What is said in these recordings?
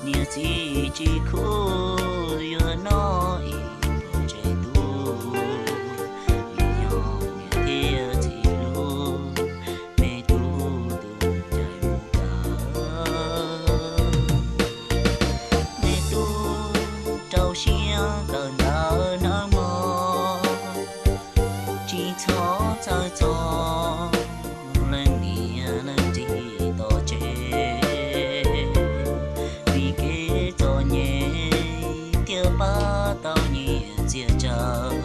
Niam txiv tsis khuv yuav noj ib pluag tsev tub, vim yog niam thiab txiv hlub, me tub tus ncaim mus kawm. Me tub rau siab kawm ntawv nawb mog, tsis txhob txhawj txog leej niam leej txiv tom tsev, vim kev txom nyem thiaj pab tau nyiaj txiag tsawv.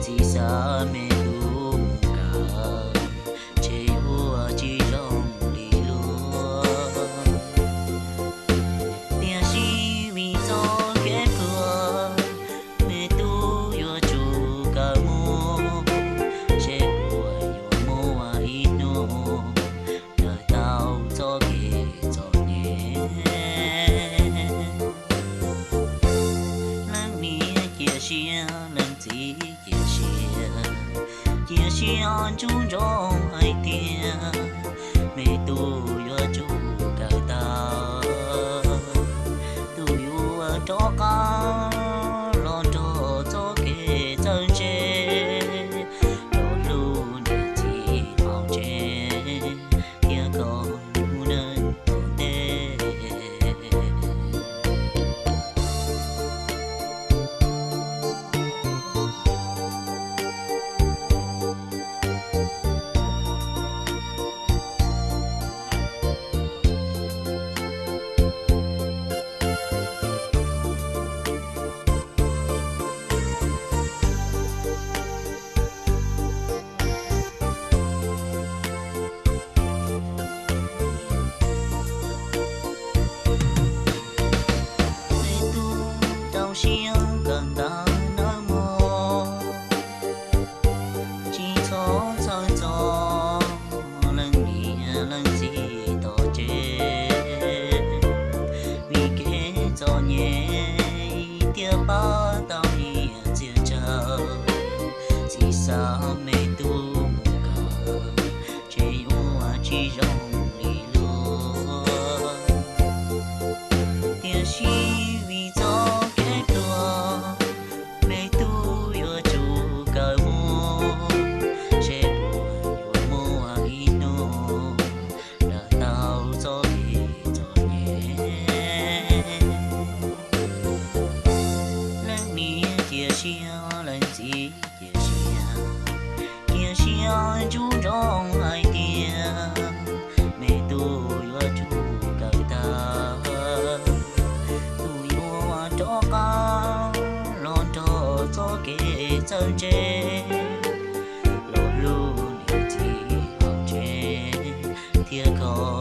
Txiv xav me tub mus kawm ntshe yuav tsis zoo li luag, tiam sis vim txoj kev pluag, me tub yuav tsum kawm mus, seb puas yuav muaj ib hnub lawm tau txoj kev txom nyem. Leej niam cia siab leej txiv cia siab, cia siab ntsoov ntsoov hais tias me tub yuav tsum kawm tau, tus yuav rov qab los nrog txoj kev txawj ntse, los hlub niam txiv hauv tsev thiab kom mus neej ua ntej. Me tub rau siab kawm ntawv nawb mog, tsis txhob txhawj txog leej niam leej txiv tom tsev, vim kev txom nyem thiaj pab tau nyiaj txiag tsawv. Txiv xav me tub mus kawm ntshe yuav tsis zoo li luag, tiam sis vim txoj kev pluag, me tub yuav tsum kawm mus, seb puas yuav muaj ib hnub lawm tau txoj kev txom nyem. Leej niam cia siab leej txiv cia siab, cia siab ntsoov ntsoov hais tias me tub yuav tsum kawm tau, tus yuav rov qab los nrog txoj kev txawj ntse, los hlub niam txiv hauv tsev thiab kom